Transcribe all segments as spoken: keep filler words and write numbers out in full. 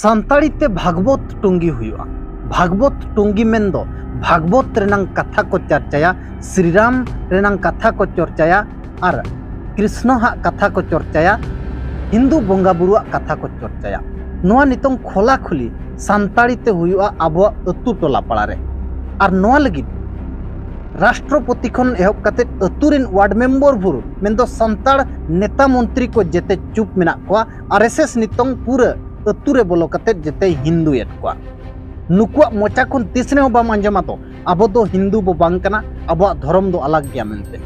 ᱥᱟᱱᱛᱟᱲᱤ ᱛᱮ ᱵᱷᱟᱜᱽᱵᱚᱛ ᱴᱩᱝᱜᱤ ᱦᱩᱭᱩᱜᱼᱟ᱾ ᱵᱷᱟᱜᱽᱵᱚᱛ ᱴᱩᱝᱜᱤ ᱢᱮᱱᱫᱚ ᱵᱷᱟᱜᱽᱵᱚᱛ ᱨᱮᱱᱟᱝ ᱠᱟᱛᱷᱟ ᱠᱚ ᱪᱟᱨᱪᱟᱭᱟ, ᱥᱨᱤᱨᱟᱢ ᱨᱮᱱᱟᱝ ᱠᱟᱛᱷᱟ ᱠᱚ ᱪᱚᱨᱪᱟᱭᱟ, ᱟᱨ ᱠᱨᱤᱥᱱᱚ ᱦᱟᱜ ᱠᱟᱛᱷᱟ ᱠᱚ ᱪᱚᱨᱪᱟᱭᱟ, ᱦᱤᱱᱫᱩ ᱵᱚᱸᱜᱟ ᱵᱩᱨᱩᱣᱟᱜ ᱠᱟᱛᱷᱟ ᱠᱚ ᱪᱚᱨᱪᱟᱭᱟ᱾ ᱱᱚᱣᱟ ᱱᱤᱛᱚᱝ ᱠᱷᱚᱞᱟ ᱠᱷᱩᱞᱤ ᱥᱟᱱᱛᱟᱲᱤ ᱛᱮ ᱦᱩᱭᱩᱜᱼᱟ ᱟᱵᱚᱣᱟᱜ ᱟᱹᱛᱩ ᱴᱚᱞᱟ ᱯᱟᱲᱟ ᱨᱮ᱾ ᱟᱨ ᱱᱚᱣᱟ ᱞᱟᱹᱜᱤᱫ ᱨᱟᱥᱴᱨᱚᱯᱚᱛᱤ ᱠᱷᱚᱱ ᱮᱦᱚᱵ ᱠᱟᱛᱮ ᱟᱹᱛᱩ ᱨᱮᱱ ᱣᱟᱨᱰ ᱢᱮᱢᱵᱚᱨ ᱵᱷᱳᱨ ᱢᱮᱱᱫᱚ ᱥᱟᱱᱛᱟᱲ ᱱᱮᱛᱟ ᱢᱚᱱᱛᱨᱤ ᱠᱚ ᱡᱮᱛᱮ ᱪᱩᱯ ᱢᱮᱱᱟᱜ ᱠᱚᱣᱟ᱾ ᱟᱨ ᱮᱥ ᱮᱥ ᱱᱤᱛᱚᱝ ᱯᱩᱨᱟᱹ ᱟᱹᱛᱩ ᱨᱮ ᱵᱚᱞᱚ ᱠᱟᱛᱮ ᱡᱮᱛᱮᱭ ᱦᱤᱱᱫᱩᱭᱮᱫ ᱠᱚᱣᱟ᱾ ᱱᱩᱠᱩᱣᱟᱜ ᱢᱚᱪᱟ ᱠᱷᱚᱱ ᱛᱤᱥ ᱨᱮᱦᱚᱸ ᱵᱟᱢ ᱟᱸᱡᱚᱢᱟ ᱛᱚ, ᱟᱵᱚ ᱫᱚ ᱦᱤᱱᱫᱩ ᱵᱚ ᱵᱟᱝ ᱠᱟᱱᱟ, ᱟᱵᱚᱣᱟᱜ ᱫᱷᱚᱨᱚᱢ ᱫᱚ ᱟᱞᱟᱜᱽ ᱜᱮᱭᱟ ᱢᱮᱱᱛᱮ᱾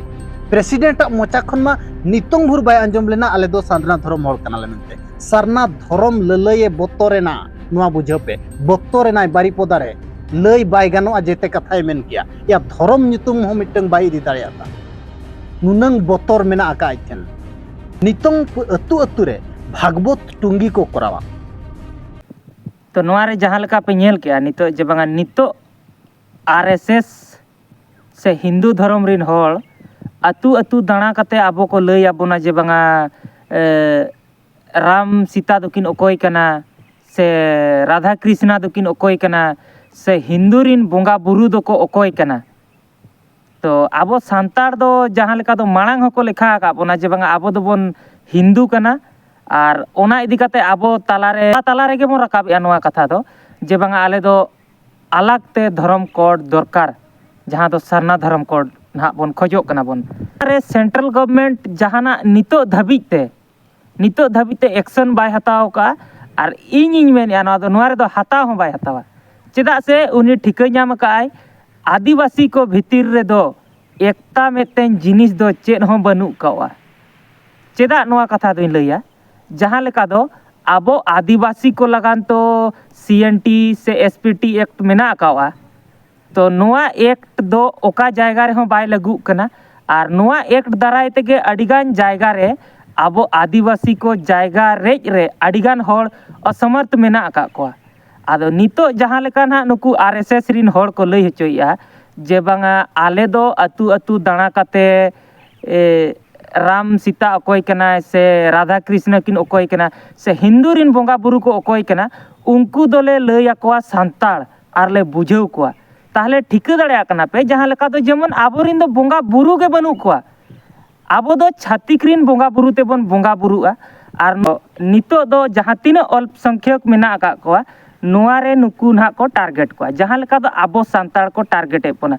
ᱯᱨᱮᱥᱤᱰᱮᱱᱴ ᱟᱜ ᱢᱚᱪᱟ ᱠᱷᱚᱱ ᱢᱟ ᱱᱤᱛᱚᱝ ᱵᱷᱳᱨ ᱵᱟᱭ ᱟᱸᱡᱚᱢ ᱞᱮᱱᱟ, ᱟᱞᱮ ᱫᱚ ᱥᱟᱨᱱᱟ ᱫᱷᱚᱨᱚᱢ ᱦᱚᱲ ᱠᱟᱱᱟᱞᱮ ᱢᱮᱱᱛᱮ᱾ ᱥᱟᱨᱱᱟ ᱫᱷᱚᱨᱚᱢ ᱞᱟᱹᱞᱟᱹᱭᱮ ᱵᱚᱛᱚᱨᱮᱱᱟ, ᱱᱚᱣᱟ ᱵᱩᱡᱷᱟᱹᱣ ᱯᱮ, ᱵᱚᱛᱚᱨᱮᱱᱟᱭ ᱵᱟᱨᱤᱯᱚᱫᱟ ᱨᱮ᱾ ᱞᱟᱹᱭ ᱵᱟᱭ ᱜᱟᱱᱚᱜᱼᱟ ᱡᱮᱛᱮ ᱠᱟᱛᱷᱟᱭ ᱢᱮᱱ ᱠᱮᱭᱟ᱾ ᱭᱟ, ᱫᱷᱚᱨᱚᱢ ᱧᱩᱛᱩᱢ ᱦᱚᱸ ᱢᱤᱫᱴᱟᱝ ᱵᱟᱭ ᱤᱫᱤ ᱫᱟᱲᱮᱭᱟᱜᱼᱟ᱾ ᱱᱩᱱᱟᱹᱝ ᱵᱚᱛᱚᱨ ᱢᱮᱱᱟᱜ ᱟᱠᱟᱫ ᱟᱡ ᱴᱷᱮᱱ᱾ ᱱᱤᱛᱚᱝ ᱯᱩ-, ᱟᱹᱛᱩ ᱟᱹᱛᱩ ᱨᱮ ᱵᱷᱟᱜᱽᱵᱚᱛ ᱴᱩᱝᱜᱤ ᱠᱚ ᱠᱚᱨᱟᱣᱟ᱾ ᱛᱚ ᱱᱚᱣᱟ ᱨᱮ ᱡᱟᱦᱟᱸ ᱞᱮᱠᱟ ᱯᱮ ᱧᱮᱞ ᱠᱮᱜᱼᱟ ᱱᱤᱛᱚᱜ, ᱡᱮ ᱵᱟᱝᱟ ᱱᱤᱛᱚᱜ ᱟᱨ ᱮᱥ ᱮᱥ ᱥᱮ ᱦᱤᱱᱫᱩ ᱫᱷᱚᱨᱚᱢ ᱨᱤᱱ ᱦᱚᱲ ᱟᱹᱛᱩ ᱟᱹᱛᱩ ᱫᱟᱬᱟ ᱠᱟᱛᱮ ᱟᱵᱚ ᱠᱚ ᱞᱟᱹᱭ ᱟᱵᱚᱱᱟ ᱡᱮ ᱵᱟᱝᱟ, ᱮ, ᱨᱟᱢ ᱥᱤᱛᱟ ᱫᱚᱠᱤᱱ ᱚᱠᱚᱭ ᱠᱟᱱᱟ, ᱥᱮ ᱨᱟᱫᱷᱟ ᱠᱨᱤᱥᱱᱟ ᱫᱚᱠᱤᱱ ᱚᱠᱚᱭ ᱠᱟᱱᱟ, ᱥᱮ ᱦᱤᱱᱫᱩ ᱨᱤᱱ ᱵᱚᱸᱜᱟ ᱵᱩᱨᱩ ᱫᱚᱠᱚ ᱚᱠᱚᱭ ᱠᱟᱱᱟ᱾ ᱛᱚ ᱟᱵᱚ ᱥᱟᱱᱛᱟᱲ ᱫᱚ ᱡᱟᱦᱟᱸ ᱞᱮᱠᱟ ᱫᱚ ᱢᱟᱲᱟᱝ ᱦᱚᱸᱠᱚ ᱞᱮᱠᱷᱟ ᱟᱠᱟᱫ ᱵᱚᱱᱟ ᱡᱮ ᱵᱟᱝᱟ ᱟᱵᱚ ᱫᱚᱵᱚᱱ ᱦᱤᱱᱫᱩ ᱠᱟᱱᱟ, ᱟᱨ ᱚᱱᱟ ᱤᱫᱤ ᱠᱟᱛᱮ ᱟᱵᱚ ᱛᱟᱞᱟᱨᱮ, ᱛᱟᱞᱟ ᱨᱮᱜᱮ ᱵᱚᱱ ᱨᱟᱠᱟᱵᱮᱜᱼᱟ ᱱᱚᱣᱟ ᱠᱟᱛᱷᱟ ᱫᱚ, ᱡᱮ ᱵᱟᱝᱟ ᱟᱞᱮ ᱫᱚ ᱟᱞᱟᱜᱽ ᱛᱮ ᱫᱷᱚᱨᱚᱢ ᱠᱳᱰ ᱫᱚᱨᱠᱟᱨ, ᱡᱟᱦᱟᱸ ᱫᱚ ᱥᱟᱨᱱᱟ ᱫᱷᱚᱨᱚᱢ ᱠᱳᱰ ᱱᱟᱦᱟᱜ ᱵᱚᱱ ᱠᱷᱚᱡᱚᱜ ᱠᱟᱱᱟ ᱵᱚᱱ᱾ ᱨᱮ ᱥᱮᱱᱴᱨᱟᱞ ᱜᱚᱵᱷᱢᱮᱱᱴ ᱡᱟᱦᱟᱱᱟᱜ ᱱᱤᱛᱚᱜ ᱫᱷᱟᱹᱵᱤᱡ ᱛᱮ, ᱱᱤᱛᱚᱜ ᱫᱷᱟᱹᱵᱤᱡ ᱛᱮ ᱮᱠᱥᱚᱱ ᱵᱟᱭ ᱦᱟᱛᱟᱣ ᱟᱠᱟᱫᱼᱟ, ᱟᱨ ᱤᱧᱤᱧ ᱢᱮᱱᱮᱫᱼᱟ ᱱᱚᱣᱟ ᱫᱚ, ᱱᱚᱣᱟ ᱨᱮᱫᱚ ᱦᱟᱛᱟᱣ ᱦᱚᱸ ᱵᱟᱭ ᱦᱟᱛᱟᱣᱟ᱾ ᱪᱮᱫᱟᱜ ᱥᱮ ᱩᱱᱤ ᱴᱷᱤᱠᱟᱹ ᱧᱟᱢ ᱟᱠᱟᱫᱼᱟᱭ ᱟᱹᱫᱤᱵᱟᱹᱥᱤ ᱠᱚ ᱵᱷᱤᱛᱤᱨ ᱨᱮᱫᱚ ᱮᱠᱛᱟ ᱢᱤᱫᱴᱮᱱ ᱡᱤᱱᱤᱥ ᱫᱚ ᱪᱮᱫ ᱦᱚᱸ ᱵᱟᱹᱱᱩᱜ ᱠᱟᱜᱼᱟ᱾ ᱪᱮᱫᱟᱜ ᱱᱚᱣᱟ ᱠᱟᱛᱷᱟ ᱫᱚᱧ ᱞᱟᱹᱭᱟ? ᱡᱟᱦᱟᱸ ᱞᱮᱠᱟ ᱫᱚ ᱟᱵᱚ ᱟᱹᱫᱤᱵᱟᱹᱥᱤ ᱠᱚ ᱞᱟᱜᱟᱱ ᱛᱚ ᱥᱤ ᱮᱱ ᱴᱤ ᱥᱮ ᱮᱥ ᱯᱤ ᱴᱤ ᱮᱠᱴ ᱢᱮᱱᱟᱜ ᱟᱠᱟᱫᱼᱟ, ᱛᱚ ᱱᱚᱣᱟ ᱮᱠᱴ ᱫᱚ ᱚᱠᱟ ᱡᱟᱭᱜᱟ ᱨᱮᱦᱚᱸ ᱵᱟᱭ ᱞᱟᱹᱜᱩᱜ ᱠᱟᱱᱟ᱾ ᱟᱨ ᱱᱚᱣᱟ ᱮᱠᱴ ᱫᱟᱨᱟᱭ ᱛᱮᱜᱮ ᱟᱹᱰᱤᱜᱟᱱ ᱡᱟᱭᱜᱟ ᱨᱮ ᱟᱵᱚ ᱟᱹᱫᱤᱵᱟᱹᱥᱤ ᱠᱚ ᱡᱟᱭᱜᱟ ᱨᱮᱡ ᱨᱮ ᱟᱹᱰᱤᱜᱟᱱ ᱦᱚᱲ ᱚᱥᱚᱢᱚᱨᱛᱷ ᱢᱮᱱᱟᱜ ᱟᱠᱟᱫ ᱠᱚᱣᱟ᱾ ᱟᱫᱚ ᱱᱤᱛᱚᱜ ᱡᱟᱦᱟᱸ ᱞᱮᱠᱟ ᱱᱟᱦᱟᱜ ᱱᱩᱠᱩ ᱟᱨ ᱮᱥ ᱮᱥ ᱨᱤᱱ ᱦᱚᱲ ᱠᱚ ᱞᱟᱹᱭ ᱦᱚᱪᱚᱭᱮᱫᱼᱟ ᱡᱮ ᱵᱟᱝᱟ ᱟᱞᱮ ᱫᱚ ᱟᱹᱛᱩ ᱟᱹᱛᱩ ᱫᱟᱬᱟ ᱠᱟᱛᱮ, ᱮ, ᱨᱟᱢ ᱥᱤᱛᱟ ᱚᱠᱚᱭ ᱠᱟᱱᱟᱭ ᱥᱮ ᱨᱟᱫᱷᱟ ᱠᱨᱤᱥᱱᱚ ᱠᱤᱱ ᱚᱠᱚᱭ ᱠᱟᱱᱟ ᱥᱮ ᱦᱤᱱᱫᱩ ᱨᱤᱱ ᱵᱚᱸᱜᱟ ᱵᱩᱨᱩ ᱠᱚ ᱚᱠᱚᱭ ᱠᱟᱱᱟ, ᱩᱱᱠᱩ ᱫᱚᱞᱮ ᱞᱟᱹᱭ ᱟᱠᱚᱣᱟ ᱥᱟᱱᱛᱟᱲ ᱟᱨ ᱞᱮ ᱵᱩᱡᱷᱟᱹᱣ ᱠᱚᱣᱟ᱾ ᱛᱟᱦᱚᱞᱮ ᱴᱷᱤᱠᱟᱹ ᱫᱟᱲᱮᱭᱟᱜ ᱠᱟᱱᱟ ᱯᱮ, ᱡᱟᱦᱟᱸ ᱞᱮᱠᱟ ᱫᱚ ᱡᱮᱢᱚᱱ ᱟᱵᱚᱨᱤᱱ ᱫᱚ ᱵᱚᱸᱜᱟ ᱵᱩᱨᱩ ᱜᱮ ᱵᱟᱹᱱᱩᱜ ᱠᱚᱣᱟ, ᱟᱵᱚ ᱫᱚ ᱪᱷᱟᱹᱛᱤᱠ ᱨᱤᱱ ᱵᱚᱸᱜᱟ ᱵᱩᱨᱩ ᱛᱮᱵᱚᱱ ᱵᱚᱸᱜᱟ ᱵᱩᱨᱩᱜᱼᱟ᱾ ᱟᱨ ᱱᱚ-, ᱱᱤᱛᱚᱜ ᱫᱚ ᱡᱟᱦᱟᱸ ᱛᱤᱱᱟᱹᱜ ᱚᱞᱯ ᱥᱚᱝᱠᱷᱚᱠ ᱢᱮᱱᱟᱜ ᱟᱠᱟᱫ ᱠᱚᱣᱟ, ᱱᱚᱣᱟ ᱨᱮ ᱱᱩᱠᱩ ᱱᱟᱦᱟᱜ ᱠᱚ ᱴᱟᱨᱜᱮᱴ ᱠᱚᱣᱟ, ᱡᱟᱦᱟᱸ ᱞᱮᱠᱟ ᱫᱚ ᱟᱵᱚ ᱥᱟᱱᱛᱟᱲ ᱠᱚ ᱴᱟᱨᱜᱮᱴ ᱮᱫ ᱵᱚᱱᱟ᱾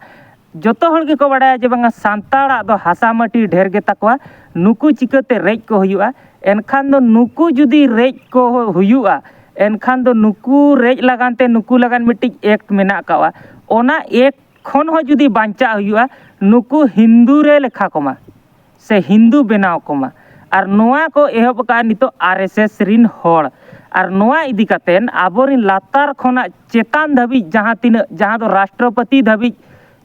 ᱡᱚᱛᱚ ᱦᱚᱲ ᱜᱮᱠᱚ ᱵᱟᱲᱟᱭᱟ ᱡᱮ ᱵᱟᱝᱟ ᱥᱟᱱᱛᱟᱲᱟᱜ ᱫᱚ ᱦᱟᱥᱟ ᱢᱟᱹᱴᱤ ᱰᱷᱮᱨ ᱜᱮᱛᱟ ᱠᱚᱣᱟ, ᱱᱩᱠᱩ ᱪᱤᱠᱟᱹᱛᱮ ᱨᱮᱡ ᱠᱚ ᱦᱩᱭᱩᱜᱼᱟ? ᱮᱱᱠᱷᱟᱱ ᱫᱚ ᱱᱩᱠᱩ ᱡᱩᱫᱤ ᱨᱮᱡ ᱠᱚ ᱦᱩᱭᱩᱜᱼᱟ, ᱮᱱᱠᱷᱟᱱ ᱫᱚ ᱱᱩᱠᱩ ᱨᱮᱡ ᱞᱟᱜᱟᱱ ᱛᱮ ᱱᱩᱠᱩ ᱞᱟᱜᱟᱱ ᱢᱤᱫᱴᱤᱡ ᱮᱠᱴ ᱢᱮᱱᱟᱜ ᱟᱠᱟᱫᱼᱟ᱾ ᱚᱱᱟ ᱮᱠᱴ ᱠᱷᱚᱱ ᱦᱚᱸ ᱡᱩᱫᱤ ᱵᱟᱧᱪᱟᱜ ᱦᱩᱭᱩᱜᱼᱟ, ᱱᱩᱠᱩ ᱦᱤᱱᱫᱩ ᱨᱮ ᱞᱮᱠᱷᱟ ᱠᱚᱢᱟ ᱥᱮ ᱦᱤᱱᱫᱩ ᱵᱮᱱᱟᱣ ᱠᱚᱢᱟ᱾ ᱟᱨ ᱱᱚᱣᱟ ᱠᱚ ᱮᱦᱚᱵ ᱟᱠᱟᱫᱼᱟ ᱱᱤᱛᱚᱜ ᱟᱨ ᱮᱥ ᱮᱥ ᱨᱤᱱ ᱦᱚᱲ᱾ ᱟᱨ ᱱᱚᱣᱟ ᱤᱫᱤ ᱠᱟᱛᱮᱫ ᱟᱵᱚᱨᱤᱱ ᱞᱟᱛᱟᱨ ᱠᱷᱚᱱᱟᱜ ᱪᱮᱛᱟᱱ ᱫᱷᱟᱹᱵᱤᱡ ᱡᱟᱦᱟᱸ ᱛᱤᱱᱟᱹᱜ, ᱡᱟᱦᱟᱸ ᱫᱚ ᱨᱟᱥᱴᱨᱚᱯᱚᱛᱤ ᱫᱷᱟᱹᱵᱤᱡ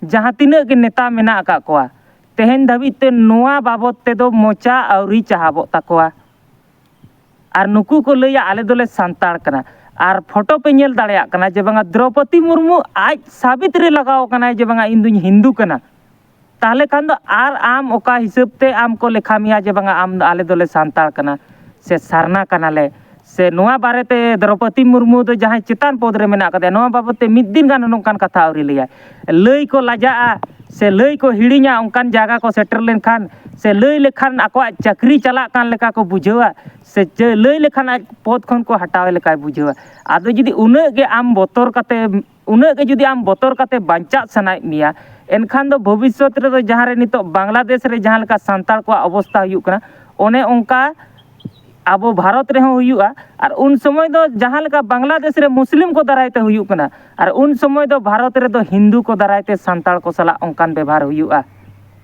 ᱡᱟᱦᱟᱸ ᱛᱤᱱᱟᱹᱜ ᱜᱮ ᱱᱮᱛᱟ ᱢᱮᱱᱟᱜ ᱟᱠᱟᱫ ᱠᱚᱣᱟ, ᱛᱮᱦᱮᱧ ᱫᱷᱟᱹᱵᱤᱡ ᱛᱮ ᱱᱚᱣᱟ ᱵᱟᱵᱚᱛ ᱛᱮᱫᱚ ᱢᱚᱪᱟ ᱟᱹᱣᱨᱤ ᱪᱟᱦᱟᱵᱚᱜ ᱛᱟᱠᱚᱣᱟ᱾ ᱟᱨ ᱱᱩᱠᱩ ᱠᱚ ᱞᱟᱹᱭᱟ, "ᱟᱞᱮ ᱫᱚᱞᱮ ᱥᱟᱱᱛᱟᱲ ᱠᱟᱱᱟ", ᱟᱨ ᱯᱷᱳᱴᱳ ᱯᱮ ᱧᱮᱞ ᱫᱟᱲᱮᱭᱟᱜ ᱠᱟᱱᱟ ᱡᱮ ᱵᱟᱝᱟ ᱫᱨᱚᱣᱯᱚᱫᱤ ᱢᱩᱨᱢᱩ ᱟᱡ ᱥᱟᱵᱤᱛ ᱨᱮ ᱞᱟᱜᱟᱣ ᱠᱟᱱᱟᱭ ᱡᱮ ᱵᱟᱝᱟ ᱤᱧ ᱫᱩᱧ ᱦᱤᱱᱫᱩ ᱠᱟᱱᱟ᱾ ᱛᱟᱦᱚᱞᱮ ᱠᱷᱟᱱ ᱫᱚ ᱟᱨ ᱟᱢ ᱚᱠᱟ ᱦᱤᱥᱟᱹᱵ ᱛᱮ ᱟᱢ ᱠᱚ ᱞᱮᱠᱷᱟ ᱢᱮᱭᱟ ᱡᱮ ᱵᱟᱝᱟ ᱟᱢ ᱫᱚ, "ᱟᱞᱮ ᱫᱚᱞᱮ ᱥᱟᱱᱛᱟᱲ ᱠᱟᱱᱟ" ᱥᱮ "ᱥᱟᱨᱱᱟ ᱠᱟᱱᱟᱞᱮ" ᱥᱮ ᱱᱚᱣᱟ ᱵᱟᱨᱮᱛᱮ ᱫᱨᱚᱣᱯᱚᱫᱤ ᱢᱩᱨᱢᱩ ᱫᱚ ᱡᱟᱦᱟᱸᱭ ᱪᱮᱛᱟᱱ ᱯᱚᱫᱽ ᱨᱮ ᱢᱮᱱᱟᱜ ᱟᱠᱟᱫᱮᱭᱟ, ᱱᱚᱣᱟ ᱵᱟᱵᱚᱫ ᱛᱮ ᱢᱤᱫ ᱫᱤᱱ ᱜᱟᱱ ᱱᱚᱝᱠᱟᱱ ᱠᱟᱛᱷᱟ ᱟᱹᱣᱨᱤ ᱞᱟᱹᱭᱟᱭ᱾ ᱞᱟᱹᱭ ᱠᱚ ᱞᱟᱡᱟᱜᱼᱟ ᱥᱮ ᱞᱟᱹᱭ ᱠᱚ ᱦᱤᱲᱤᱧᱟ ᱚᱱᱠᱟᱱ ᱡᱟᱭᱜᱟ ᱠᱚ ᱥᱮᱴᱮᱨ ᱞᱮᱱᱠᱷᱟᱱ, ᱥᱮ ᱞᱟᱹᱭ ᱞᱮᱠᱷᱟᱱ ᱟᱠᱚᱣᱟᱜ ᱪᱟᱹᱠᱨᱤ ᱪᱟᱞᱟᱜ ᱠᱟᱱ ᱞᱮᱠᱟ ᱠᱚ ᱵᱩᱡᱷᱟᱹᱣᱟ, ᱥᱮ ᱪᱮ-, ᱞᱟᱹᱭ ᱞᱮᱠᱷᱟᱱ ᱟᱡ ᱯᱚᱫᱽ ᱠᱷᱚᱱ ᱠᱚ ᱦᱟᱴᱟᱣᱮ ᱞᱮᱠᱟᱭ ᱵᱩᱡᱷᱟᱹᱣᱟ᱾ ᱟᱫᱚ ᱡᱩᱫᱤ ᱩᱱᱟᱹᱜ ᱜᱮ ᱟᱢ ᱵᱚᱛᱚᱨ ᱠᱟᱛᱮ, ᱩᱱᱟᱹᱜ ᱜᱮ ᱡᱩᱫᱤ ᱟᱢ ᱵᱚᱛᱚᱨ ᱠᱟᱛᱮ ᱵᱟᱧᱪᱟᱜ ᱥᱟᱱᱟᱭᱮᱫ ᱢᱮᱭᱟ, ᱮᱱᱠᱷᱟᱱ ᱫᱚ ᱵᱷᱚᱵᱤᱥᱥᱚᱛ ᱨᱮᱫᱚ ᱡᱟᱦᱟᱸ ᱨᱮ ᱱᱤᱛᱚᱜ ᱵᱟᱝᱞᱟᱫᱮᱥ ᱨᱮ ᱡᱟᱦᱟᱸ ᱞᱮᱠᱟ ᱥᱟᱱᱛᱟᱲ ᱠᱚᱣᱟᱜ ᱚᱵᱚᱥᱛᱟ ᱦᱩᱭᱩᱜ ᱠᱟᱱᱟ, ᱚᱱᱮ ᱚᱱᱠᱟ ᱟᱵᱚ ᱵᱷᱟᱨᱚᱛ ᱨᱮᱦᱚᱸ ᱦᱩᱭᱩᱜᱼᱟ᱾ ᱟᱨ ᱩᱱ ᱥᱚᱢᱚᱭ ᱫᱚ ᱡᱟᱦᱟᱸ ᱞᱮᱠᱟ ᱵᱟᱝᱞᱟᱫᱮᱥ ᱨᱮ ᱢᱩᱥᱞᱤᱢ ᱠᱚ ᱫᱟᱨᱟᱭ ᱛᱮ ᱦᱩᱭᱩᱜ ᱠᱟᱱᱟ, ᱟᱨ ᱩᱱ ᱥᱚᱢᱚᱭ ᱫᱚ ᱵᱷᱟᱨᱚᱛ ᱨᱮᱫᱚ ᱦᱤᱱᱫᱩ ᱠᱚ ᱫᱟᱨᱟᱭ ᱛᱮ ᱥᱟᱱᱛᱟᱲ ᱠᱚ ᱥᱟᱞᱟᱜ ᱚᱱᱠᱟᱱ ᱵᱮᱵᱷᱟᱨ ᱦᱩᱭᱩᱜᱼᱟ᱾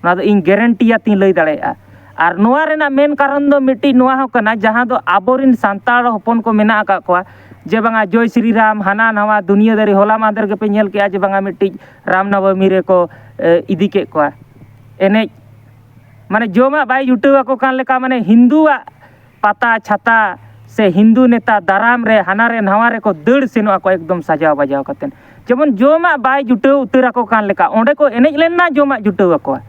ᱚᱱᱟ ᱫᱚ ᱤᱧ ᱜᱮᱨᱮᱱᱴᱤ ᱟᱛᱤᱧ ᱞᱟᱹᱭ ᱫᱟᱲᱮᱭᱟᱜᱼᱟ᱾ ᱟᱨ ᱱᱚᱣᱟ ᱨᱮᱱᱟᱜ ᱢᱮᱱ ᱠᱟᱨᱚᱱ ᱫᱚ ᱢᱤᱫᱴᱤᱡ ᱱᱚᱣᱟ ᱦᱚᱸ ᱠᱟᱱᱟ, ᱡᱟᱦᱟᱸ ᱫᱚ ᱟᱵᱚᱨᱤᱱ ᱥᱟᱱᱛᱟᱲ ᱦᱚᱯᱚᱱ ᱠᱚ ᱢᱮᱱᱟᱜ ᱟᱠᱟᱫ ᱠᱚᱣᱟ, ᱡᱮ ᱵᱟᱝᱟ ᱡᱚᱭ ᱥᱨᱤ ᱨᱟᱢ, ᱦᱟᱱᱟ ᱱᱟᱣᱟ ᱫᱩᱱᱤᱭᱟᱹ ᱫᱟᱹᱨᱤ, ᱦᱚᱞᱟ ᱢᱟᱦᱫᱮᱨ ᱜᱮᱯᱮ ᱧᱮᱞ ᱠᱮᱜᱼᱟ ᱡᱮ ᱵᱟᱝᱟ ᱢᱤᱫᱴᱤᱡ ᱨᱟᱢ ᱱᱚᱵᱚᱢᱤ ᱨᱮᱠᱚ, ᱮ, ᱤᱫᱤ ᱠᱮᱫ ᱠᱚᱣᱟ ᱮᱱᱮᱡ᱾ ᱢᱟᱱᱮ ᱡᱚᱢᱟᱜ ᱵᱟᱭ ᱡᱩᱴᱟᱹᱣ ᱟᱠᱚ ᱠᱟᱱ ᱞᱮᱠᱟ, ᱢᱟᱱᱮ ᱦᱤᱱᱫᱩᱣᱟᱜ ᱯᱟᱛᱟ ᱪᱷᱟᱛᱟ ᱥᱮ ᱦᱤᱱᱫᱩ ᱱᱮᱛᱟ ᱫᱟᱨᱟᱢ ᱨᱮ ᱦᱟᱱᱟ ᱨᱮ ᱱᱟᱣᱟ ᱨᱮᱠᱚ ᱫᱟᱹᱲ ᱥᱮᱱᱚᱜ ᱟᱠᱚ ᱮᱠᱫᱚᱢ ᱥᱟᱡᱟᱣ ᱵᱟᱡᱟᱣ ᱠᱟᱛᱮᱫ᱾ ᱡᱮᱢᱚᱱ ᱡᱚᱢᱟᱜ ᱵᱟᱭ ᱡᱩᱴᱟᱹᱣ ᱩᱛᱟᱹᱨ ᱟᱠᱚ ᱠᱟᱱ ᱞᱮᱠᱟ, ᱚᱸᱰᱮ ᱠᱚ ᱮᱱᱮᱡ ᱞᱮᱱᱟ ᱡᱚᱢᱟᱜ ᱡᱩᱴᱟᱹᱣ ᱟᱠᱚᱣᱟ᱾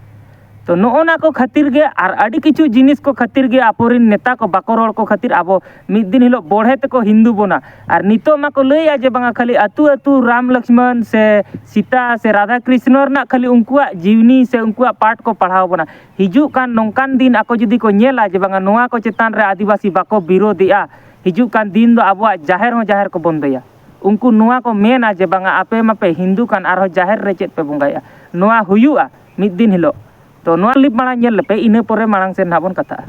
ᱛᱚ ᱱᱚᱜᱼᱚ ᱱᱟ ᱠᱚ ᱠᱷᱟᱹᱛᱤᱨ ᱜᱮ ᱟᱨ ᱟᱹᱰᱤ ᱠᱤᱪᱷᱩ ᱡᱤᱱᱤᱥ ᱠᱚ ᱠᱷᱟᱹᱛᱤᱨ ᱜᱮ ᱟᱵᱚᱨᱮᱱ ᱱᱮᱛᱟ ᱠᱚ ᱵᱟᱠᱚ ᱨᱚᱲ ᱠᱚ ᱠᱷᱟᱹᱛᱤᱨ ᱟᱵᱚ ᱢᱤᱫ ᱫᱤᱱ ᱦᱤᱞᱳᱜ ᱵᱚᱲᱦᱮ ᱛᱮᱠᱚ ᱦᱤᱱᱫᱩ ᱵᱚᱱᱟ᱾ ᱟᱨ ᱱᱤᱛᱚᱜ ᱢᱟᱠᱚ ᱞᱟᱹᱭᱮᱜᱼᱟ ᱡᱮ ᱵᱟᱝᱟ ᱠᱷᱟᱹᱞᱤ ᱟᱹᱛᱩ ᱟᱹᱛᱩ ᱨᱟᱢ ᱞᱚᱠᱥᱢᱚᱱ ᱥᱮ ᱥᱤᱛᱟ ᱥᱮ ᱨᱟᱫᱷᱟ ᱠᱨᱤᱥᱱᱚ ᱨᱮᱱᱟᱜ ᱠᱷᱟᱹᱞᱤ ᱩᱱᱠᱩᱣᱟᱜ ᱡᱤᱣᱱᱤ ᱥᱮ ᱩᱱᱠᱩᱣᱟᱜ ᱯᱟᱴ ᱠᱚ ᱯᱟᱲᱦᱟᱣ ᱵᱚᱱᱟ᱾ ᱦᱤᱡᱩᱜ ᱠᱟᱱ ᱱᱚᱝᱠᱟᱱ ᱫᱤᱱ ᱟᱠᱚ ᱡᱩᱫᱤ ᱠᱚ ᱧᱮᱞᱟ ᱡᱮ ᱵᱟᱝᱟ ᱱᱚᱣᱟ ᱠᱚ ᱪᱮᱛᱟᱱ ᱨᱮ ᱟᱹᱫᱤᱵᱟᱹᱥᱤ ᱵᱟᱠᱚ ᱵᱤᱨᱳᱫᱷᱮᱜᱼᱟ, ᱦᱤᱡᱩᱜ ᱠᱟᱱ ᱫᱤᱱ ᱫᱚ ᱟᱵᱚᱣᱟᱜ ᱡᱟᱦᱮᱨ ᱦᱚᱸ ᱡᱟᱦᱮᱨ ᱠᱚ ᱵᱚᱱᱫᱚᱭᱟ᱾ ᱩᱱᱠᱩ ᱱᱚᱣᱟ ᱠᱚ ᱢᱮᱱᱟ ᱡᱮ ᱵᱟᱝᱟ ᱟᱯᱮ ᱢᱟᱯᱮ ᱦᱤᱱᱫᱩ ᱠᱟᱱ, ᱟᱨᱦᱚᱸ ᱡᱟᱦᱮᱨ ᱨᱮ ᱪᱮᱫ ᱯᱮ ᱵᱚᱸᱜᱟᱭᱮᱜᱼᱟ? ᱱᱚᱣᱟ ᱦᱩᱭᱩᱜᱼᱟ ᱢᱤᱫ ᱫᱤᱱ ᱦᱤᱞᱳᱜ᱾ ᱛᱚ ᱱᱚᱣᱟ ᱠᱞᱤᱯ ᱢᱟᱲᱟᱝ ᱧᱮᱞ ᱞᱮᱯᱮ, ᱤᱱᱟᱹ ᱯᱚᱨᱮ ᱢᱟᱲᱟᱝ ᱥᱮᱫ ᱱᱟᱦᱟᱜ ᱵᱚᱱ ᱠᱟᱛᱷᱟᱜᱼᱟ᱾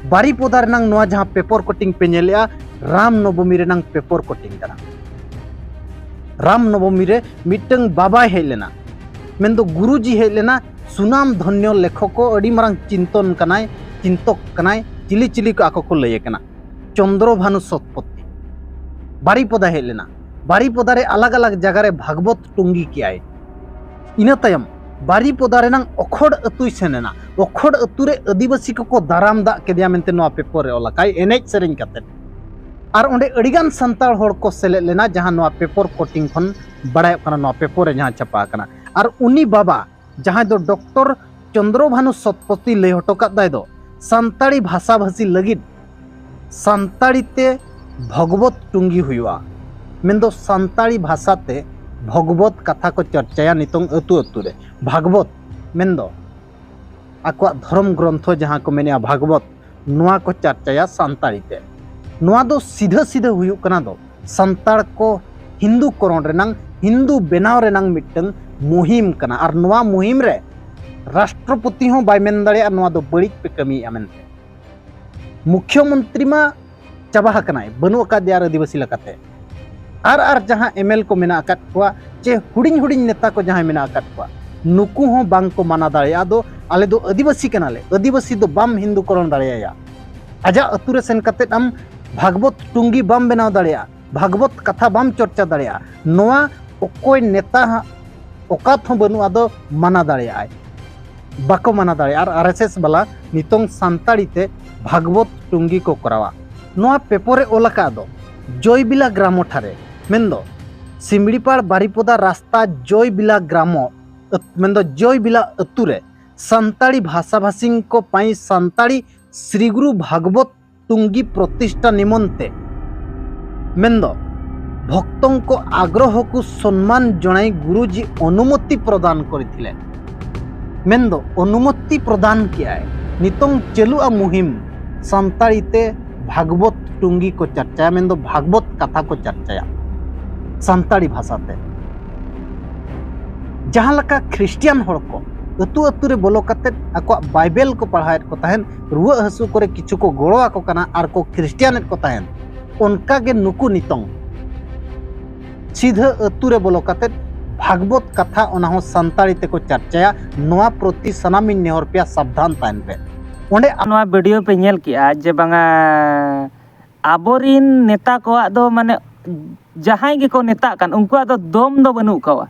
ᱵᱟᱨᱤᱯᱚᱫᱟ ᱨᱮᱱᱟᱝ ᱱᱚᱣᱟ ᱡᱟᱦᱟᱸ ᱯᱮᱯᱚᱨ ᱠᱚᱴᱤᱝ ᱯᱮ ᱧᱮᱞᱮᱜᱼᱟ, ᱨᱟᱢ ᱱᱚᱵᱚᱢᱤ ᱨᱮᱱᱟᱝ ᱯᱮᱯᱚᱨ ᱠᱚᱴᱤᱝ ᱠᱟᱱᱟ᱾ ᱨᱟᱢ ᱱᱚᱵᱚᱢᱤ ᱨᱮ ᱢᱤᱫᱴᱟᱝ ᱵᱟᱵᱟᱭ ᱦᱮᱡ ᱞᱮᱱᱟ, ᱢᱮᱱᱫᱚ ᱜᱩᱨᱩᱡᱤ ᱦᱮᱡ ᱞᱮᱱᱟ᱾ ᱥᱩᱱᱟᱢ ᱫᱷᱚᱱᱭᱚ ᱞᱮᱠᱷᱚᱠ ᱠᱚ, ᱟᱹᱰᱤ ᱢᱟᱨᱟᱝ ᱪᱤᱱᱛᱚᱱ ᱠᱟᱱᱟᱭ, ᱪᱤᱱᱛᱚᱠ ᱠᱟᱱᱟᱭ, ᱪᱤᱞᱤ ᱪᱤᱞᱤ ᱠᱚ ᱟᱠᱚ ᱠᱚ ᱞᱟᱹᱭᱮ ᱠᱟᱱᱟ, ᱪᱚᱱᱫᱨᱚ ᱵᱷᱟᱱᱩ ᱥᱚᱛᱯᱚᱛᱤ᱾ ᱵᱟᱨᱤᱯᱚᱫᱟ ᱦᱮᱡ ᱞᱮᱱᱟ᱾ ᱵᱟᱨᱤᱯᱚᱫᱟ ᱨᱮ ᱟᱞᱟᱜᱽ ᱟᱞᱟᱜᱽ ᱡᱟᱭᱜᱟ ᱨᱮ ᱵᱷᱟᱜᱽᱵᱚᱛ ᱴᱩᱝᱜᱤ ᱠᱮᱜᱼᱟᱭ᱾ ᱤᱱᱟᱹ ᱛᱟᱭᱚᱢ ᱵᱟᱨᱤᱯᱚᱫᱟ ᱨᱮᱱᱟᱝ ᱚᱠᱷᱚᱲ ᱟᱹᱛᱩᱭ ᱥᱮᱱ ᱮᱱᱟ᱾ ᱚᱠᱷᱚᱲ ᱟᱹᱛᱩ ᱨᱮ ᱟᱹᱫᱤᱵᱟᱹᱥᱤ ᱠᱚᱠᱚ ᱫᱟᱨᱟᱢ ᱫᱟᱜ ᱠᱮᱫᱮᱭᱟ ᱢᱮᱱᱛᱮ ᱱᱚᱣᱟ ᱯᱮᱯᱚᱨ ᱨᱮ ᱚᱞ ᱟᱠᱟᱭ, ᱮᱱᱮᱡ ᱥᱮᱨᱮᱧ ᱠᱟᱛᱮ᱾ ᱟᱨ ᱚᱸᱰᱮ ᱟᱹᱰᱤᱜᱟᱱ ᱥᱟᱱᱛᱟᱲ ᱦᱚᱲ ᱠᱚ ᱥᱮᱞᱮᱫ ᱞᱮᱱᱟ, ᱡᱟᱦᱟᱸ ᱱᱚᱣᱟ ᱯᱮᱯᱚᱨ ᱠᱚᱴᱤᱝ ᱠᱷᱚᱱ ᱵᱟᱲᱟᱭᱚᱜ ᱠᱟᱱᱟ, ᱱᱚᱣᱟ ᱯᱮᱯᱚᱨ ᱨᱮ ᱡᱟᱦᱟᱸ ᱪᱷᱟᱯᱟ ᱟᱠᱟᱱᱟ᱾ ᱟᱨ ᱩᱱᱤ ᱵᱟᱵᱟ, ᱡᱟᱦᱟᱸᱭ ᱫᱚ ᱰᱚᱠᱴᱚᱨ ᱪᱚᱱᱫᱨᱚ ᱵᱷᱟᱱᱩ ᱥᱚᱛᱯᱚᱛᱤ ᱞᱟᱹᱭ ᱦᱚᱴᱚ ᱠᱟᱫ ᱫᱟᱭ ᱫᱚ, ᱥᱟᱱᱛᱟᱲᱤ ᱵᱷᱟᱥᱟᱵᱷᱟᱹᱥᱤ ᱞᱟᱹᱜᱤᱫ ᱥᱟᱱᱛᱟᱲᱤ ᱛᱮ ᱵᱷᱚᱜᱽᱵᱚᱛ ᱴᱩᱝᱜᱤ ᱦᱩᱭᱩᱜᱼᱟ᱾ ᱢᱮᱱᱫᱚ ᱥᱟᱱᱛᱟᱲᱤ ᱵᱷᱟᱥᱟ ᱛᱮ ᱵᱷᱚᱜᱽᱵᱚᱛ ᱠᱟᱛᱷᱟ ᱠᱚ ᱪᱚᱨᱪᱟᱭᱟ ᱱᱤᱛᱚᱝ ᱟᱹᱛᱩ ᱟᱹᱛᱩ ᱨᱮ᱾ ᱵᱷᱟᱜᱽᱵᱚᱛ ᱢᱮᱱᱫᱚ ᱟᱠᱚᱣᱟᱜ ᱫᱷᱚᱨᱚᱢ ᱜᱨᱚᱱᱛᱷᱚ ᱡᱟᱦᱟᱸ ᱠᱚ ᱢᱮᱱᱮᱜᱼᱟ ᱵᱷᱟᱜᱽᱵᱚᱛ, ᱱᱚᱣᱟ ᱠᱚ ᱪᱟᱨᱪᱟᱭᱟ ᱥᱟᱱᱛᱟᱲᱤ ᱛᱮ᱾ ᱱᱚᱣᱟ ᱫᱚ ᱥᱤᱫᱷᱟᱹ ᱥᱤᱫᱷᱟᱹ ᱦᱩᱭᱩᱜ ᱠᱟᱱᱟ ᱫᱚ ᱥᱟᱱᱛᱟᱲ ᱠᱚ ᱦᱤᱱᱫᱩ ᱠᱚᱨᱚᱱ ᱨᱮᱱᱟᱝ, ᱦᱤᱱᱫᱩ ᱵᱮᱱᱟᱣ ᱨᱮᱱᱟᱝ ᱢᱤᱫᱴᱟᱝ ᱢᱩᱦᱤᱢ ᱠᱟᱱᱟ᱾ ᱟᱨ ᱱᱚᱣᱟ ᱢᱩᱦᱤᱢ ᱨᱮ ᱨᱟᱥᱴᱨᱚᱯᱚᱛᱤ ᱦᱚᱸ ᱵᱟᱭ ᱢᱮᱱ ᱫᱟᱲᱮᱭᱟᱜᱼᱟ ᱱᱚᱣᱟ ᱫᱚ ᱵᱟᱹᱲᱤᱡ ᱯᱮ ᱠᱟᱹᱢᱤᱭᱮᱫᱼᱟ ᱢᱮᱱᱛᱮ᱾ ᱢᱩᱠᱷᱭᱚᱢᱚᱱᱛᱨᱤ ᱢᱟ ᱪᱟᱵᱟ ᱟᱠᱟᱱᱟᱭ, ᱵᱟᱹᱱᱩᱜ ᱟᱠᱟᱫᱮᱭᱟ ᱟᱨ ᱟᱹᱫᱤᱵᱟᱹᱥᱤ ᱞᱮᱠᱟᱛᱮ᱾ ᱟᱨ ᱟᱨ ᱡᱟᱦᱟᱸ ᱮᱢᱮᱞ ᱠᱚ ᱢᱮᱱᱟᱜ ᱟᱠᱟᱫ ᱠᱚᱣᱟ ᱪᱮ ᱦᱩᱰᱤᱧ ᱦᱩᱰᱤᱧ ᱱᱮᱛᱟ ᱠᱚ ᱡᱟᱦᱟᱸᱭ ᱢᱮᱱᱟᱜ ᱟᱠᱟᱫ ᱠᱚᱣᱟ, ᱱᱩᱠᱩ ᱦᱚᱸ ᱵᱟᱝ ᱠᱚ ᱢᱟᱱᱟ ᱫᱟᱲᱮᱭᱟᱜᱼᱟ ᱫᱚ, ᱟᱞᱮ ᱫᱚ ᱟᱹᱫᱤᱵᱟᱹᱥᱤ ᱠᱟᱱᱟᱞᱮ, ᱟᱹᱫᱤᱵᱟᱹᱥᱤ ᱫᱚ ᱵᱟᱢ ᱦᱤᱱᱫᱩ ᱠᱚᱨᱚᱱ ᱫᱟᱲᱮᱭᱟᱭᱟ᱾ ᱟᱡᱟᱜ ᱟᱹᱛᱩ ᱨᱮ ᱥᱮᱱ ᱠᱟᱛᱮᱫ ᱟᱢ ᱵᱷᱟᱜᱽᱵᱚᱛ ᱴᱩᱝᱜᱤ ᱵᱟᱢ ᱵᱮᱱᱟᱣ ᱫᱟᱲᱮᱭᱟᱜᱼᱟ, ᱵᱷᱟᱜᱽᱵᱚᱛ ᱠᱟᱛᱷᱟ ᱵᱟᱢ ᱪᱚᱨᱪᱟ ᱫᱟᱲᱮᱭᱟᱜᱼᱟ᱾ ᱱᱚᱣᱟ ᱚᱠᱚᱭ ᱱᱮᱛᱟ ᱦᱟᱸᱜ ᱚᱠᱟᱛ ᱦᱚᱸ ᱵᱟᱹᱱᱩᱜᱼᱟ ᱫᱚ ᱢᱟᱱᱟ ᱫᱟᱲᱮᱭᱟᱜᱼᱟᱭ, ᱵᱟᱠᱚ ᱢᱟᱱᱟ ᱫᱟᱲᱮᱭᱟᱜᱼᱟ᱾ ᱟᱨ ᱟᱨ ᱮᱥ ᱮᱥ ᱵᱟᱞᱟ ᱱᱤᱛᱚᱝ ᱥᱟᱱᱛᱟᱲᱤ ᱛᱮ ᱵᱷᱟᱜᱽᱵᱚᱛ ᱴᱩᱝᱜᱤ ᱠᱚ ᱠᱚᱨᱟᱣᱟ᱾ ᱱᱚᱣᱟ ᱯᱮᱯᱚᱨ ᱮ ᱚᱞ ᱟᱠᱟᱫ ᱫᱚ ᱡᱚᱭᱵᱤᱞᱟ ᱜᱨᱟᱢᱚ ᱴᱷᱟᱨᱮ, ᱢᱮᱱᱫᱚ ᱥᱤᱢᱲᱤᱯᱟᱲ ᱵᱟᱨᱤᱯᱚᱫᱟ ᱨᱟᱥᱛᱟ ᱡᱚᱭᱵᱤᱞᱟ ᱜᱨᱟᱢᱚ, ᱟᱹᱛ-, ᱢᱮᱱᱫᱚ ᱡᱚᱭᱵᱤᱞᱟ ᱟᱹᱛᱩ ᱨᱮ ସାନ୍ତାଳୀ ଭାଷାଭାଷୀଙ୍କ ପାଇଁ ସାନ୍ତାଳୀ ଶ୍ରୀ ଗୁରୁ ଭାଗବତ ଟୁଙ୍ଗି ପ୍ରତିଷ୍ଠା ନିମନ୍ତେ ମେନ୍ଦ ଭକ୍ତଙ୍କ ଆଗ୍ରହକୁ ସମ୍ମାନ ଜଣାଇ ଗୁରୁଜୀ ଅନୁମତି ପ୍ରଦାନ କରିଥିଲେ। ମେନ୍ଦ ଅନୁମତି ପ୍ରଦାନ କିଆଏ ନିତଂ ଚାଲୁଆ ମୁହିମ ସାନ୍ତାଳୀ ତେ ଭାଗବତ ଟୁଙ୍ଗି ᱠᱚ ᱪᱟᱨᱪᱟᱭᱟ, ᱢᱮᱱᱫᱚ ᱵᱷᱟᱜᱽᱵᱚᱛ ᱠᱟᱛᱷᱟ ᱠᱚ ᱪᱟᱨᱪᱟᱭᱟ ᱥᱟᱱᱛᱟᱲᱤ ᱵᱷᱟᱥᱟᱛᱮ᱾ ᱡᱟᱦᱟᱸ ᱞᱮᱠᱟ ᱠᱷᱨᱤᱥᱴᱤᱭᱟᱱ ᱦᱚᱲ ᱠᱚ ᱟᱹᱛᱩ ᱟᱹᱛᱩ ᱨᱮ ᱵᱚᱞᱚ ᱠᱟᱛᱮᱫ ᱟᱠᱚᱣᱟᱜ ᱵᱟᱭᱵᱮᱞ ᱠᱚ ᱯᱟᱲᱦᱟᱣᱮᱫ ᱠᱚ ᱛᱟᱦᱮᱸᱫ, ᱨᱩᱣᱟᱹᱜ ᱦᱟᱹᱥᱩ ᱠᱚᱨᱮ ᱠᱤᱪᱷᱩ ᱠᱚ ᱜᱚᱲᱚ ᱟᱠᱚ ᱠᱟᱱᱟ ᱟᱨ ᱠᱚ ᱠᱷᱨᱤᱥᱴᱤᱭᱟᱱᱮᱫ ᱠᱚ ᱛᱟᱦᱮᱸᱫ, ᱚᱱᱠᱟ ᱜᱮ ᱱᱩᱠᱩ ᱱᱤᱛᱚᱝ ᱥᱤᱫᱷᱟᱹ ᱟᱹᱛᱩ ᱨᱮ ᱵᱚᱞᱚ ᱠᱟᱛᱮᱫ ᱵᱷᱟᱜᱽᱵᱚᱛ ᱠᱟᱛᱷᱟ, ᱚᱱᱟ ᱦᱚᱸ ᱥᱟᱱᱛᱟᱲᱤ ᱛᱮᱠᱚ ᱪᱟᱨᱪᱟᱭᱟ᱾ ᱱᱚᱣᱟ ᱯᱨᱚᱛᱤ ᱥᱟᱱᱟᱢᱤᱧ ᱱᱮᱦᱚᱨ ᱯᱮᱭᱟ, ᱥᱟᱵᱫᱷᱟᱱ ᱛᱟᱦᱮᱱ ᱯᱮ᱾ ᱚᱸᱰᱮ ᱱᱚᱣᱟ ᱵᱷᱤᱰᱤᱭᱳ ᱯᱮ ᱧᱮᱞ ᱠᱮᱜᱼᱟ ᱡᱮ ᱵᱟᱝᱟ ᱟᱵᱚᱨᱤᱱ ᱱᱮᱛᱟ ᱠᱚᱣᱟᱜ ᱫᱚ ᱢᱟᱱᱮ ᱡᱟᱦᱟᱸᱭ ᱜᱮᱠᱚ ᱱᱮᱛᱟᱜ ᱠᱟᱱ ᱩᱱᱠᱩᱣᱟᱜ ᱫᱚ ᱫᱚᱢ ᱫᱚ ᱵᱟᱹᱱᱩᱜ ᱠᱚᱣᱟ᱾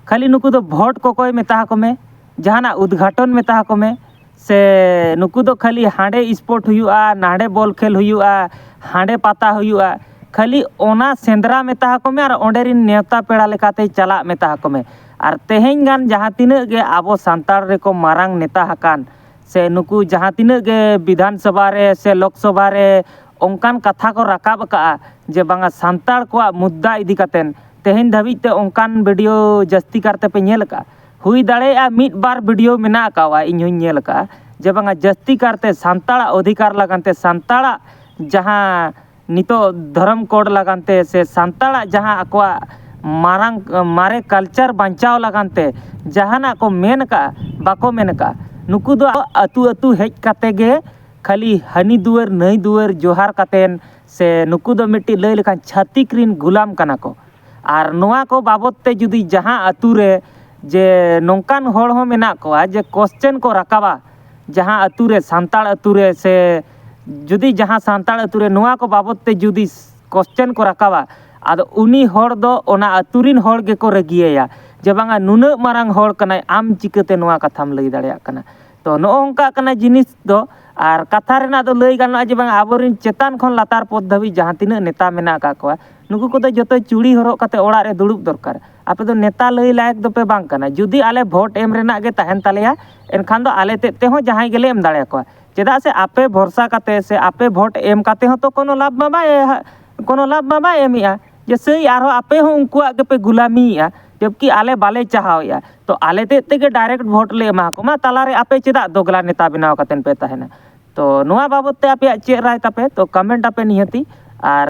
ᱠᱷᱟᱹᱞᱤ ᱱᱩᱠᱩ ᱫᱚ ᱵᱷᱳᱴ ᱠᱚᱠᱚᱭ ᱢᱮᱛᱟ ᱟᱠᱚ ᱢᱮ, ᱡᱟᱦᱟᱱᱟᱜ ᱩᱫᱽᱜᱷᱟᱴᱚᱱ ᱢᱮᱛᱟ ᱟᱠᱚ ᱢᱮ, ᱥᱮ ᱱᱩᱠᱩ ᱫᱚ ᱠᱷᱟᱹᱞᱤ ᱦᱟᱸᱰᱮ ᱥᱯᱳᱨᱴ ᱦᱩᱭᱩᱜᱼᱟ, ᱱᱟᱸᱰᱮ ᱵᱚᱞ ᱠᱷᱮᱞ ᱦᱩᱭᱩᱜᱼᱟ, ᱦᱟᱸᱰᱮ ᱯᱟᱛᱟ ᱦᱩᱭᱩᱜᱼᱟ, ᱠᱷᱟᱹᱞᱤ ᱚᱱᱟ ᱥᱮᱸᱫᱽᱨᱟ ᱢᱮᱛᱟ ᱟᱠᱚ ᱢᱮ ᱟᱨ ᱚᱸᱰᱮ ᱨᱤᱱ ᱱᱮᱣᱛᱟ ᱯᱮᱲᱟ ᱞᱮᱠᱟᱛᱮ ᱪᱟᱞᱟᱜ ᱢᱮᱛᱟ ᱟᱠᱚ ᱢᱮ᱾ ᱟᱨ ᱛᱮᱦᱮᱧ ᱜᱟᱱ ᱡᱟᱦᱟᱸ ᱛᱤᱱᱟᱹᱜ ᱜᱮ ᱟᱵᱚ ᱥᱟᱱᱛᱟᱲ ᱨᱮᱠᱚ ᱢᱟᱨᱟᱝ ᱱᱮᱛᱟ ᱟᱠᱟᱱ, ᱥᱮ ᱱᱩᱠᱩ ᱡᱟᱦᱟᱸ ᱛᱤᱱᱟᱹᱜ ᱜᱮ ᱵᱤᱫᱷᱟᱱ ᱥᱚᱵᱷᱟ ᱨᱮ ᱥᱮ ᱞᱳᱠ ᱥᱚᱵᱷᱟ ᱨᱮ ᱚᱱᱠᱟᱱ ᱠᱟᱛᱷᱟ ᱠᱚ ᱨᱟᱠᱟᱵ ᱟᱠᱟᱜᱼᱟ ᱡᱮ ᱵᱟᱝᱟ ᱥᱟᱱᱛᱟᱲ ᱠᱚᱣᱟᱜ ᱢᱩᱫᱽᱫᱟ ᱤᱫᱤ ᱠᱟᱛᱮᱱ ᱛᱮᱦᱮᱧ ᱫᱷᱟᱹᱵᱤᱡ ᱛᱮ ᱚᱱᱠᱟᱱ ᱵᱷᱤᱰᱤᱭᱳ ᱡᱟᱹᱥᱛᱤ ᱠᱟᱨ ᱛᱮᱯᱮ ᱧᱮᱞ ᱟᱠᱟᱜᱼᱟ? ᱦᱩᱭ ᱫᱟᱲᱮᱭᱟᱜᱼᱟ ᱢᱤᱫ ᱵᱟᱨ ᱵᱷᱤᱰᱤᱭᱳ ᱢᱮᱱᱟᱜ ᱟᱠᱟᱣᱟ, ᱤᱧ ᱦᱚᱧ ᱧᱮᱞ ᱟᱠᱟᱜᱼᱟ ᱡᱮ ᱵᱟᱝᱟ ᱡᱟᱹᱥᱛᱤ ᱠᱟᱨᱛᱮ ᱥᱟᱱᱛᱟᱲᱟᱜ ᱚᱫᱷᱤᱠᱟᱨ ᱞᱟᱜᱟᱱ ᱛᱮ, ᱥᱟᱱᱛᱟᱲᱟᱜ ᱡᱟᱦᱟᱸ ᱱᱤᱛᱚᱜ ᱫᱷᱚᱨᱚᱢ ᱠᱳᱰ ᱞᱟᱜᱟᱱ ᱛᱮ ᱥᱮ ᱥᱟᱱᱛᱟᱲᱟᱜ ᱡᱟᱦᱟᱸ ᱟᱠᱚᱣᱟᱜ ᱢᱟᱨᱟᱝ, ᱢᱟᱨᱮ ᱠᱟᱞᱪᱟᱨ ᱵᱟᱧᱪᱟᱣ ᱞᱟᱜᱟᱱ ᱛᱮ ᱡᱟᱦᱟᱱᱟᱜ ᱠᱚ ᱢᱮᱱ ᱟᱠᱟᱜᱼᱟ, ᱵᱟᱠᱚ ᱢᱮᱱ ᱟᱠᱟᱜᱼᱟ᱾ ᱱᱩᱠᱩ ᱫᱚ ᱟᱹᱛᱩ ᱟᱹᱛᱩ ᱦᱮᱡ ᱠᱟᱛᱮ ᱜᱮ ᱠᱷᱟᱹᱞᱤ ᱦᱟᱹᱱᱤ ᱫᱩᱣᱟᱹᱨ ᱱᱟᱹᱭ ᱫᱩᱣᱟᱹᱨ ᱡᱚᱦᱟᱨ ᱠᱟᱛᱮᱱ, ᱥᱮ ᱱᱩᱠᱩ ᱫᱚ ᱢᱤᱫᱴᱤᱡ ᱞᱟᱹᱭ ᱞᱮᱠᱷᱟᱱ ᱪᱷᱟᱹᱛᱤᱠ ᱨᱤᱱ ᱜᱩᱞᱟᱢ ᱠᱟᱱᱟ ᱠᱚ᱾ ᱟᱨ ᱱᱚᱣᱟ ᱠᱚ ᱵᱟᱵᱚᱛ ᱛᱮ ᱡᱩᱫᱤ ᱡᱟᱦᱟᱸ ᱟᱹᱛᱩ ᱨᱮ ᱡᱮ ᱱᱚᱝᱠᱟᱱ ᱦᱚᱲ ᱦᱚᱸ ᱢᱮᱱᱟᱜ ᱠᱚᱣᱟ ᱡᱮ ᱠᱚᱥᱪᱮᱱ ᱠᱚ ᱨᱟᱠᱟᱵᱟ, ᱡᱟᱦᱟᱸ ᱟᱹᱛᱩ ᱨᱮ ᱥᱟᱱᱛᱟᱲ ᱟᱹᱛᱩ ᱨᱮ ᱥᱮ ᱡᱩᱫᱤ ᱡᱟᱦᱟᱸ ᱥᱟᱱᱛᱟᱲ ᱟᱹᱛᱩ ᱨᱮ ᱱᱚᱣᱟ ᱠᱚ ᱵᱟᱵᱚᱛ ᱛᱮ ᱡᱩᱫᱤ ᱠᱚᱥᱪᱮᱱ ᱠᱚ ᱨᱟᱠᱟᱵᱟ, ᱟᱫᱚ ᱩᱱᱤ ᱦᱚᱲ ᱫᱚ ᱚᱱᱟ ᱟᱹᱛᱩ ᱨᱤᱱ ᱦᱚᱲ ᱜᱮᱠᱚ ᱨᱟᱹᱜᱤᱭᱟᱭᱟ ᱡᱮ ᱵᱟᱝᱟ ᱱᱩᱱᱟᱹᱜ ᱢᱟᱨᱟᱝ ᱦᱚᱲ ᱠᱟᱱᱟᱭ, ᱟᱢ ᱪᱤᱠᱟᱹᱛᱮ ᱱᱚᱣᱟ ᱠᱟᱛᱷᱟᱢ ᱞᱟᱹᱭ ᱫᱟᱲᱮᱭᱟᱜ ᱠᱟᱱᱟ? ᱛᱚ ᱱᱚᱜᱼᱚ ᱱᱚᱝᱠᱟ ᱠᱟᱱᱟ ᱡᱤᱱᱤᱥ ᱫᱚ᱾ ᱟᱨ ᱠᱟᱛᱷᱟ ᱨᱮᱱᱟᱜ ᱫᱚ ᱞᱟᱹᱭ ᱜᱟᱱᱚᱜᱼᱟ ᱡᱮ ᱵᱟᱝ, ᱟᱵᱚᱨᱮᱱ ᱪᱮᱛᱟᱱ ᱠᱷᱚᱱ ᱞᱟᱛᱟᱨ ᱯᱚᱫᱽ ᱫᱷᱟᱹᱵᱤᱡ ᱡᱟᱦᱟᱸ ᱛᱤᱱᱟᱹᱜ ᱱᱮᱛᱟ ᱢᱮᱱᱟᱜ ᱟᱠᱟᱫ ᱠᱚᱣᱟ, ᱱᱩᱠᱩ ᱠᱚᱫᱚ ᱡᱚᱛᱚ ᱪᱩᱲᱤ ᱦᱚᱨᱚᱜ ᱠᱟᱛᱮ ᱚᱲᱟᱜ ᱨᱮ ᱫᱩᱲᱩᱵ ᱫᱚᱨᱠᱟᱨ᱾ ᱟᱯᱮ ᱫᱚ ᱱᱮᱛᱟ ᱞᱟᱹᱭ ᱞᱟᱭᱮᱠ ᱫᱚᱯᱮ ᱵᱟᱝ ᱠᱟᱱᱟ᱾ ᱡᱩᱫᱤ ᱟᱞᱮ ᱵᱷᱳᱴ ᱮᱢ ᱨᱮᱱᱟᱜ ᱜᱮ ᱛᱟᱦᱮᱱ ᱛᱟᱞᱮᱭᱟ, ᱮᱱᱠᱷᱟᱱ ᱫᱚ ᱟᱞᱮ ᱛᱮᱫ ᱛᱮᱦᱚᱸ ᱡᱟᱦᱟᱸᱭ ᱜᱮᱞᱮ ᱮᱢ ᱫᱟᱲᱮᱭᱟᱠᱚᱣᱟ᱾ ᱪᱮᱫᱟᱜ ᱥᱮ ᱟᱯᱮ ᱵᱷᱚᱨᱥᱟ ᱠᱟᱛᱮ ᱥᱮ ᱟᱯᱮ ᱵᱷᱳᱴ ᱮᱢ ᱠᱟᱛᱮ ᱦᱚᱸ ᱛᱚ ᱠᱳᱱᱳ ᱞᱟᱵᱷ ᱢᱟ ᱵᱟᱭ, ᱠᱳᱱᱳ ᱞᱟᱵᱷ ᱢᱟ ᱵᱟᱭ ᱮᱢᱮᱜᱼᱟ᱾ ᱡᱮ ᱥᱮᱭ ᱟᱨᱦᱚᱸ ᱟᱯᱮ ᱦᱚᱸ ᱩᱱᱠᱩᱣᱟᱜ ᱜᱮᱯᱮ ᱜᱩᱞᱟᱢᱤᱭᱮᱜᱼᱟ, ᱡᱚᱵᱠᱤ ᱟᱞᱮ ᱵᱟᱞᱮ ᱪᱟᱦᱟᱣᱮᱜᱼᱟ᱾ ᱛᱚ ᱟᱞᱮ ᱛᱮᱫ ᱛᱮᱜᱮ ᱰᱟᱭᱨᱮᱠᱴ ᱵᱷᱳᱴ ᱞᱮ ᱮᱢᱟ ᱠᱚᱢᱟ, ᱛᱟᱞᱟᱨᱮ ᱟᱯᱮ ᱪᱮᱫᱟᱜ ᱫᱚᱜᱽᱞᱟ ᱱᱮᱛᱟ ᱵᱮᱱᱟᱣ ᱠᱟᱛᱮ ᱯᱮ ᱛᱟᱦᱮᱱᱟ? ᱛᱚ ᱱᱚᱣᱟ ᱵᱟᱵᱚᱛ ᱛᱮ ᱟᱯᱮᱭᱟᱜ ᱪᱮᱫ ᱨᱟᱭ ᱛᱟᱯᱮ? ᱛᱚ ᱠᱚᱢᱮᱱᱴ ᱟᱯᱮ ᱱᱤᱦᱟᱹᱛᱤ᱾ ᱟᱨ